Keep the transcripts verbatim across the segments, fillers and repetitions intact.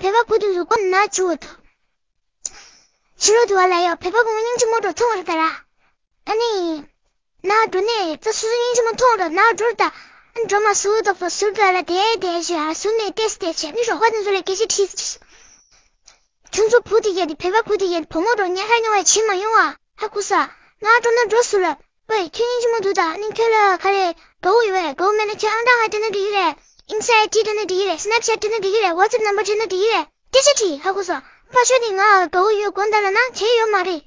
བོད་པ་བུ་དེ་ཚོ་མགོ་ན་བཅུག་འོ་ཐོ། ཕྱི་ལོགས་དུ་བ་ལ་ཡོད་བོད་པ་གོང་མ་སྙིང་རྗེ་མོ་འགྲོ་མཐོང་བར་ད་ར། ཨ་ནི། ན་འགྲོ་ནས་ཙ་སུ་སུ་སྙིང་རྗེ་མོ་མཐོང་ར་ན་འགྲོ་ར་ད། ཨ་ནི་འགྲོ་མ་སུ་ཏོག་ཏོ་སུ་ད་ལ་དེ་དེ་ཞུ་ཧ་སུ་ནས་ཏེས་ཏེ་ཆེ་ནི་རོགས་པ་དེ་ཚོ་ལ་སྐད་ཆ་དྲིས། ཁྱོད་ཚོ་བུ་དེ་ཡ་དེ་བོད་པ་བུ་དེ་ཡ་དེ་བུ་མོ་འགྲོ་ཉལ་ཁ་ཉོ་བ་བྱེད་མ་ཡོང་ཨ། ཧ་གོ་ས། ང་འགྲོ་ན་འགྲོ་སུ་ལ། ཝེ་ཁྱོད་སྙིང་རྗེ་མོ་འདུག་ད་ནི་ཁྱོད་ལ་ག་རེ་དགའ་བོ་ཡོད་བས་དགའ་བོ་མེད་ན་ཁྱོད་ཨང་གྲངས་ཧ་སྤྲད་ན་འགྲིག་གི་རེད། ཨིན་སི་ཊི་ཨའི་ཌི་སྤྲད་ན་འགྲིག་གི་རེད། སི་ནེབ་ཆེ་ཊི་སྤྲད་ན་འགྲིག་གི་རེད། ཝ་ཙེབ་ནམ་བར་སྤྲད་ན་འགྲིག་གི་རེད། སྐད་ཆ་དྲིས་ཧ་གོ་སོང་། ཕ་ཤོད་དེ་ང་དགའ་བོ་ཡོད་དགོངས་དག་ལ་ན་བྱས་ཡོད་མ་རེད།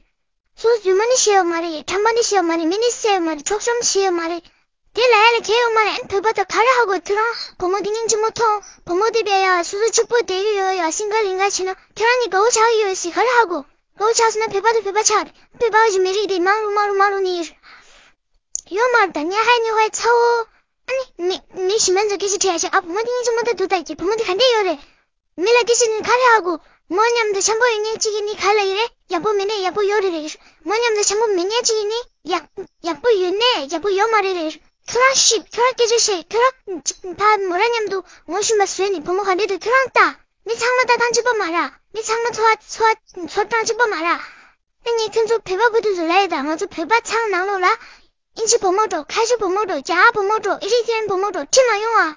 སོ་སོ་རྫུན་མ་ནི་བཤད་ཡོད་མ་རེད། ཁྲམ་པ་ནི་བཤད་ཡོད་མ་རེད། མི་ནི་བསད་ཡོད་མ་རེད། འཕྲོག་བཅོམ་བྱས་ཡོད་མ་རེད། དེ་ལ་ཡ་ལ་གལ་ཡོད་མ་རེད། ཨན་བོད་པ་དང་ག་རེ་ཧ་གོ། ཁྱོད་རང་བུ་མོ་དེ་སྙིང་རྗེ་མོ་མཐོང་། བུ་མོ་དེ་བས་ཡ་སོ་སོ་གཅིག་པོ་བསྡད་ཀྱི་ཡོད་ཡ་སིང་ག་ལིང་ག་བྱས་ན་ཁྱོད་རང་ནི་དགའ་བོ་ཆགས་ཀྱི་ཡོད་ཟེར་ག་རེ་ཧ་གོ། དགའ་བོ་ཆགས་སོང་ན་བོད་པ་དང་བོད་པ་ཆགས་རེད། བོད་པ་གི་མི་རིགས་དེ་མང་རུ་མང་རུ་མང་རུ་ནི་ཡོད་མ་རེད། ད་ཉལ་ཧའི་ཉོ་ཧའི་ཚ་བོ། ཨ་ནི་མི་མི་ཞིག་མན་ཚོ་སྐད་ཆ་དྲིས་ཡ་ཞིག་ཨ་བུ་མོ་དེ་སྙིང་རྗེ་མོ་ད་འདུག་ད་ཀྱི་བུ་མོ་དེ་ག་འདྲས་ཡོད་རེད། མི་ལ་སྐད་ཆ་ནི་ག་རེ་ཧ་གོ། མོ་མཉམ་དུ་འཆམ་པོ་ཡོད་མཁན་གཅིག་གིས་ནི་ག་ལ་ཡི་རེད། ཡག་པོ་མེད་ནས་ཡག་པོ་ཡོད་རེད་རེད། མོ་མཉམ་དུ་འཆམ་པོ་མེད་མཁན་གཅིག་གིས་ནི་ཡག་ཡག་པོ་ཡོད་ནས་ཡག་པོ་ཡོད་མ་རེད་རེད། ཁྱོད་རང་ཤིབ་ཁྱོད་རང་སྐད་ཆ་བཤད་ཁྱོད་རང་ཅིག་ཕ་མོ་ར་མཉམ་དུ་ངོ་ཤེས་པ་བཟོས་ནས་བུ་མོ་ག་འདྲས་འདུག་ཁྱོད་རང་ལྟ། མི་ཚང་མ་ལྟ་སྟངས་གཅིག་པ་མ་རེད། མི་ཚང་མ་འཚོ་བ་འཚོ་བ་འཚོ་སྟངས་གཅིག་པ་མ་རེད། ཨ་ནི་ཁྱོད་ཚོ་བོད་པ་བུ་དེ་ཚོ་ལ་ཡི་ད་ང་ཚོ་བོད་པ་ཚང་ནང་ལོགས་ལ། ཨིན་ཇི་བུ་མོ་འགྲོ་ཁ་ཤས་བུ་མོ་འགྲོ་རྒྱ་གར་བུ་མོ་འགྲོ་ཨི་རི་ཊི་རི་ཡན་བུ་མོ་འགྲོ་ཁྲིད་མ་ཡོང་ཨ།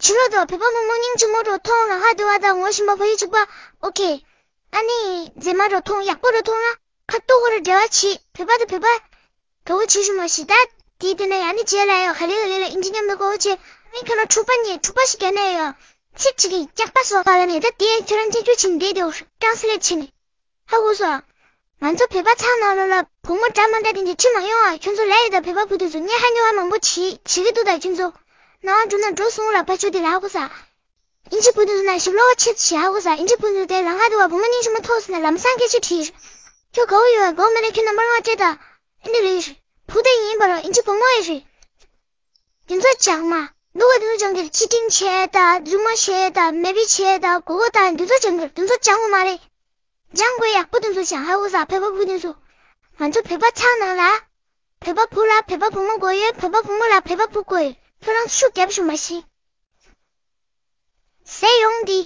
ཕྱི་ལོགས་དུ་བོད་པ་མོ་མོ་སྙིང་རྗེ་མོ་འགྲོ་མཐོང་རང་ཧ་དེ་བ་དང་ངོ་ཤེས་པ་ཕ་ཡུལ་གཅིག་པ། ཨོ་ཁེ། ཨ་ནི་མཛེས་མ་འགྲོ་མཐོང་ཡག་པོ་འགྲོ་མཐོང་ན་ཁ་ཏོག་ཁོ་ར་འབྲེལ་བ་བྱེད་བོད་པ་དང་བོད་པ། དགའ་བོ་བྱེད་ཤོག་མ་ཤི་ད། དེ་དེ་ན་ཡང་ནི་རྗེས་ལ་ཡང་ག་ལེ་ག་ལེ་ལ་ཨིན་ཇི་མཉམ་དུ་དགའ་བོ་བྱེད། ཨ་ནི་ཁྱོད་རང་འཁྲུག་པ་ཉེ་འཁྲུག་པ་ཞིག་རྒྱག་ན་ཡང་། ཚིག་གཅིག་གིས་སྐྱག་པ་བཟོ་ག་ལ་ནི་ད་དེ་ཁྱོད་རང་འཐེན་འཁྱུག་བྱེད་ནི་བསྡད་དེ་ཊེ་རན་སི་ལེཊ་བྱེད་ནི། ཧ་གོ་སོང་། ང་ཚོ་བོད་པ་ཚང་ནང་ལོགས་ལ་བུ་མོ་འདྲ་མ་འདྲ་དེ་འདྲ་ཁྲིད་མ་ཡོང་ཨ། ཁྱོད་ཚོ་ལས་ཡོད་ད་བོད་པ་བུ་དེ་ཚོ་ཉལ་ཧ་ཉོ་ཧ་མང་པོ་བྱེད་བྱེད་ཀྱི་འདུག་ད་ཁྱོད་ཚོ། ནང་འགྲོ་ན་འགྲོ་སོང་ལ་ཕ་ཆོས་དེ་ལ་ཧ་གོ་ས། ཨིན་ཇི་བུ་དེ་ཚོ་ན་ཞིབ་ལོག་ཆེད་བྱེད་ཧ་གོ་ས། ཨིན་ཇི་བུ་དེ་ཚོ་དེ་ལ་ང་དེ་བ་བུ་མོ་སྙིང་རྗེ་མོ་ཐོག་སོང་ན་ལམ་སང་སྐད་ཆ་དྲིས། ཁྱོད་དགའ་བོ་ཡོད་དགའ་བོ་མེད་ན་ཁྱོད་ནམ་པར་ང་སྤྲད་ད། ཨིན་དེ་རེད། བུ་དེ་ཡིན་པ་རོ་ཨིན་ཇི་བུ་མོ་ཡིན་རེད། དེ་ཚོ་སྦྱང་མ། ལུག་ག་དེ་ཚོ་སྦྱང་གིར་ཅི་ཏིང་བྱས་དང་རྫུན་མ་བཤད་དང་མེ་བི་བྱས་དང་གོ་གོ་དང་དེ་ཚོ་སྦྱང་གིར་དེ་ཚོ་སྦྱང་དགོས་མ་རེད། སྦྱང་དགོས་ཡག་པོ་དེ་ཚོ་སྦྱང་ཧ་གོ་ས་བོད་པ་བུ་དེ་ཚོ། ང་ཚོ་བོད་པ་ཚང་ནང་ལ། བོད་པ་བུ་ལ་བོད་པ་བུ་མོ་དགོས་ཡོད་བོད་པ་བུ་མོ་ལ་བོད་པ་བུ་དགོས་ཡོད་ཁྱོད་རང་ཤུགས་རྒྱབ་ཤོག་མ་ཤི། ཟས་ཡོང་འདི།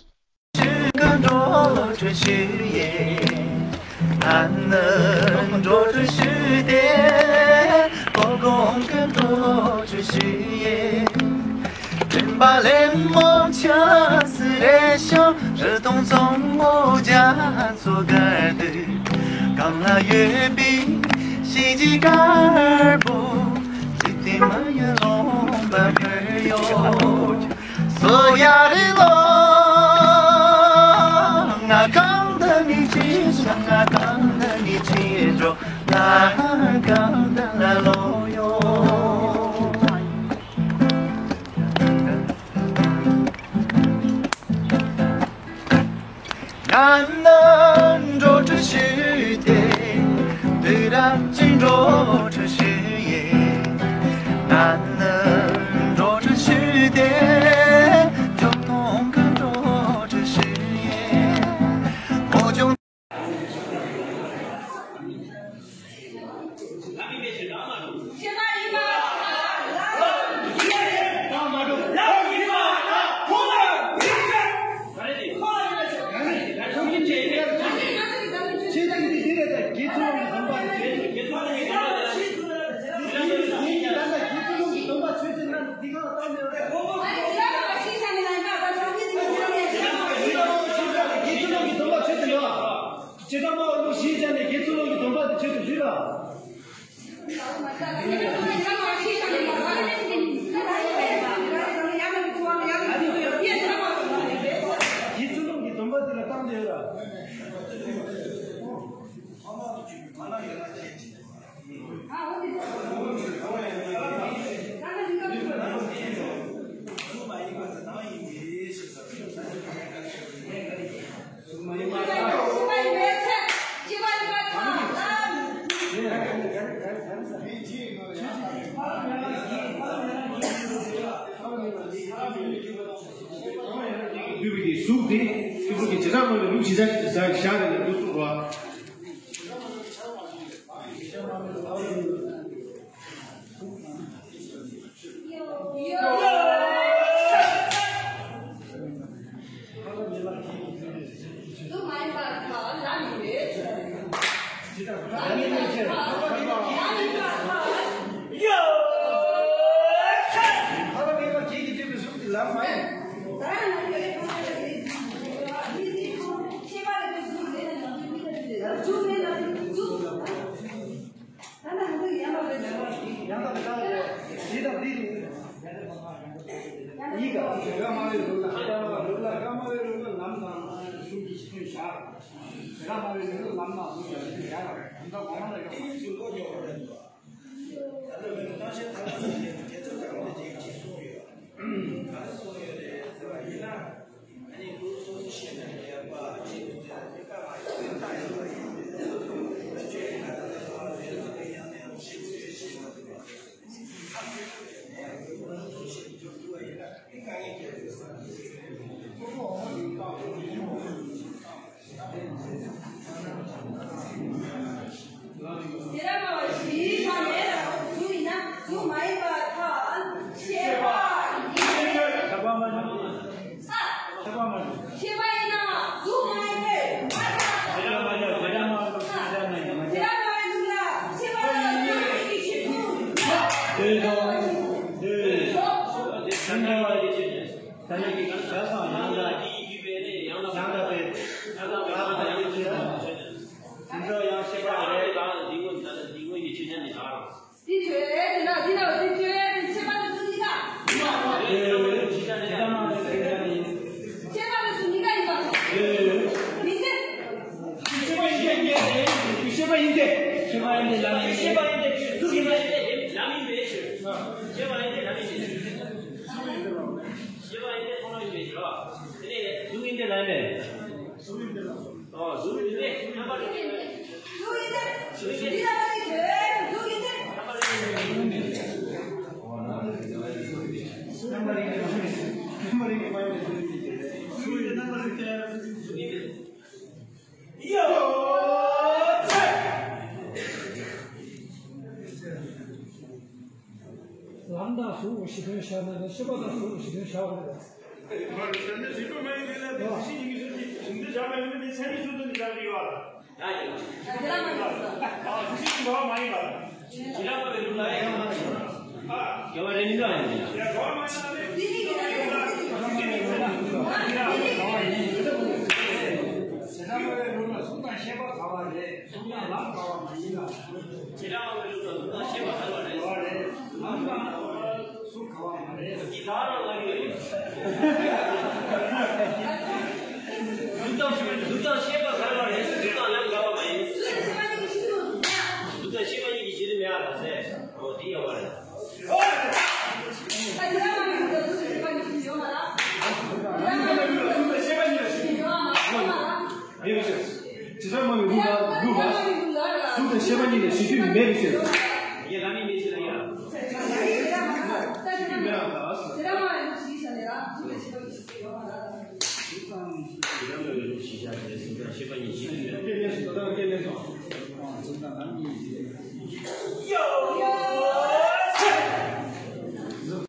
ཁྱེད་ཚོ་ལོག་གི་སྡོམ་པ་ཆོས་ཅན་ལ། ཁྱེད་ཚོ་ལོག་གི་སྡོམ་པ་དེ་ལ་བཏང་དེ་ཡོད་ལ། གཟུགས་དེ་སྐྱེ་བོ་གི་བྱེ་བྲག་སྨྲ་བའི་ལུགས་ཇི་ལྟར་བཞག་ནས་ལུགས་གསུངས་པ། དུ་མ་ཡིན་པར་ཐལ། ལམ་ཡིན་པའི་ཕྱིར། ལམ་ཡིན་པར་ཐལ། ལམ་ཡིན་པར་ཐལ། ཡོད། ལྷག་པར་ངེས་པ་གཅིག་གིས་བསྡུས་པའི་གཟུགས་ཀྱི་ལམ་མ་ཡིན། ད་ཡང་ན་ཡོད་པའི་ཁོ་ན་ཡོད་པའི་གཟུགས་ཡོད་པ། མི་དེའི་ཁོ་ཤེས་པ་ཡོད་པའི་གཟུགས་མེད་ན་ཡང་མི་དེ་གཟུགས་མེད་ན་གཟུགས། ད་ནི་ཧ་ལུག་ཡང་མ་རེད་ལ། ཡང་དག་པའི་ཀ་ལ་འདི་དང་འདི་ཡིན། གཉིས་ཀ་རྒ་མ་བའི་ལུགས་ལ་ཧ་ལ་ལུགས་ལ། རྒ་མ་བའི་ལུགས་ལ་ལམ་དང་གཟུགས་ཀྱི་གཞི་མཐུན་བཞག་རྒ་མ་བའི་ལུགས་ལ་ལམ་དང་གཟུགས་ཀྱི་གཞི་མཐུན་བཞག་ད་ལྟ་གོང་མ་ལ་ཡོད་པ། ད་ལྟ་བོད་ཀྱི་སྟོང་བཤད་ཐར་པ་ཟེར་མཁན་གྱི་རྒྱལ་ཚབ་གྲགས་པ་དེ་གཅིག་གསུངས་ཡོད། ག་རེ་གསུངས་ཡོད་རེད་ཟེར་བ་ཡིན་ན། དེ་ར་མ་བ་ཞི་ཁ་ནས་གཟུགས་ཡིན་ན་གཟུགས་མ་ཡིན་པར་ཐལ། ཤེས་པ་ཡིན། ཤེས་པ་མ་ཡིན། ཤེས་པ་མ་ཡིན། ཤེས་པ་ཡིན་ན་གཟུགས་མ་ཡིན་པས་མ་ཐལ། དེ་ར་མ་ཡིན། དེ་ར་མ་ཡིན། དེ་ར་མ་ཡིན། དེ་ར་མ་ཡིན་ལ་ཤེས་པ་ལ་ཡིན་ན་ཡིན་གྱི་ཤེས་ཚུལ། དེ་དང་དེ་དེ་ཤེས་པ་ཡིན་གྱི་ཤེས། ད་ནི་ཤེས་པ་ཡིན་གྱི་ཤེས། ཡང་དག་པའི། ཡང་དག་པའི། ཡང་དག་པའི། དེ་ཚོ་ཡང་ཤེས་པ་རེད། དེ་ཐོས་དེ་ན་དེ་ན་དེ་ཐོས་དེ་ཤེས་པ་དེ་ཚོ་གཉིས་ཀ། ཤེས་པ་དེ་ཚོ་གཉིས་ཀ་ཡིན་པ། མིན་ཏེ། ཤེས་པ་ཡིན་ཏེ། ཤེས་པ་ཡིན་ཏེ། ཤེས་པ་ཡིན་ཏེ་ལམ་ཡིན་ཏེ། ཤེས་པ་ཡིན་ཏེ་གཟུགས་ཡིན་པ་ཡིན་ཏེ་ལམ་ཡིན་པའི་ཕྱིར། ཤེས་པ་ཡིན་ཏེ་ལམ་ཡིན་པའི་ཕྱིར། ཤེས་པ་ཡིན་ཏེ་ཁོ་ན་ཡིན་པའི་ཕྱིར། དེ་ནས་གཟུགས་ཡིན་ཏེ་ལམ་ཡིན་པས། ཨོ་གཟུགས་ཡིན་ཏེ་རྣམ་པར་རིག་པའི། གཟུགས་ཡིན་ཏེ། གཟུགས་ཡིན་ཏེ། འདི་ལ་ཡིན་ཏེ། གཟུགས་ཡིན་ཏེ། རྣམ་པར་རིག་པའི། རྣམ་པར་རིག་པའི། རྣམ་པར་རིག་པའི་མ་ཡིན་པའི་གཟུགས་ཡིན་ཏེ། གཟུགས་ཡིན་ཏེ་རྣམ་པར་རིག་པའི་གཟུགས་ཡིན་ཏེ། ཡོད་ཚད། ལམ་དང་གཟུགས་གཞི་མཐུན་བཞག་ན་ནི་ཤེས་པ་དང་གཟུགས་གཞི་མཐུན་བཞག་དགོས་རེད། མ་རེད། ད་ནི་རིག་པ་མ་ཡིན་ན་དེ་གཟུགས་གཞི་ཡིན་གྱི་ཟེར་གྱི་ཟིན་དུ་བཞག་པ་ཡིན་ན་དེ་མཚན་ཉིད་སོ་སོ་ནས་བཞག་གི་ཡོད་ཨ། ད་ཡིན་ལ། ད་དེ་ལ་མ་ཡིན་ལ། ཨ་གཟུགས་གཞི་ཡིན་པ་མ་ཡིན་པ། དེ་ལ་མ་ཡིན་ལ་ཡང་མ་ཡིན་ལ། ཨ། དགེ་བ་རེ་མི་འདུག་ཨ་ཡིན་ལ། ཡ་དགེ་བ་མ་ཡིན་ན་དེ་གཟུགས་གཞི་ཡིན་ཟེར་ན། ད་དེ་ལ་མ་ཡིན་ལ། གཟུགས་དང་ཤེས་པ་འགལ་བ་རེད། གཟུགས་དང་ལམ་འགལ་བ་མ་ཡིན་ལ། ཁྱེད་རང་གི་ལུགས་དང་གཟུགས་དང་ཤེས་པ་འགལ་བ་རེད། འགལ་བ་རེད། ལམ་དང་གཟུགས་འགལ་བ་མ་རེད། འདི་ད་རང་ལ་ཡོད་རེད། གཟུགས་དང་གཟུགས་དང་ཤེས་པ་འགལ་བ་རེད། གཟུགས་དང་ལམ་འགལ་བ་མ་ཡིན། གཟུགས་དང་ཤེས་པ་གཉིས་ཀྱི་གཞི་མཐུན་མེད་ཨ་ཟེར། འོ་དེ་ཡོད་པ་རེད། མེད་པའི་ཕྱིར། ཇི་ལྟར་སྨྲ་བའི་ལུགས་ལ་ལུགས་པ། གཟུགས་དང་ཤེས་པ་གཉིས་ལ་གཞི་མཐུན་མེད་པའི་ཕྱིར། གཟུགས་དང་ཤེས་པ་གཉིས་ལ་གཞི་མཐུན་མེད་པའི་ཕྱིར། ཡེ་ལ་མི་མེད་ཕྱིར་ཡ། གཞི་མཐུན་མེད་པ་དང་། གཟུགས་དང་ཤེས་པ་གཉིས་གཞི་མཐུན་མེད་པ། སྐྱེ་གནས་སུ་ད་ལྟ་སྐྱེ་གནས་སུ། གཟུགས་དང་ལམ་གཉིས་གཞི་མཐུན་མེད་པའི་ཕྱིར།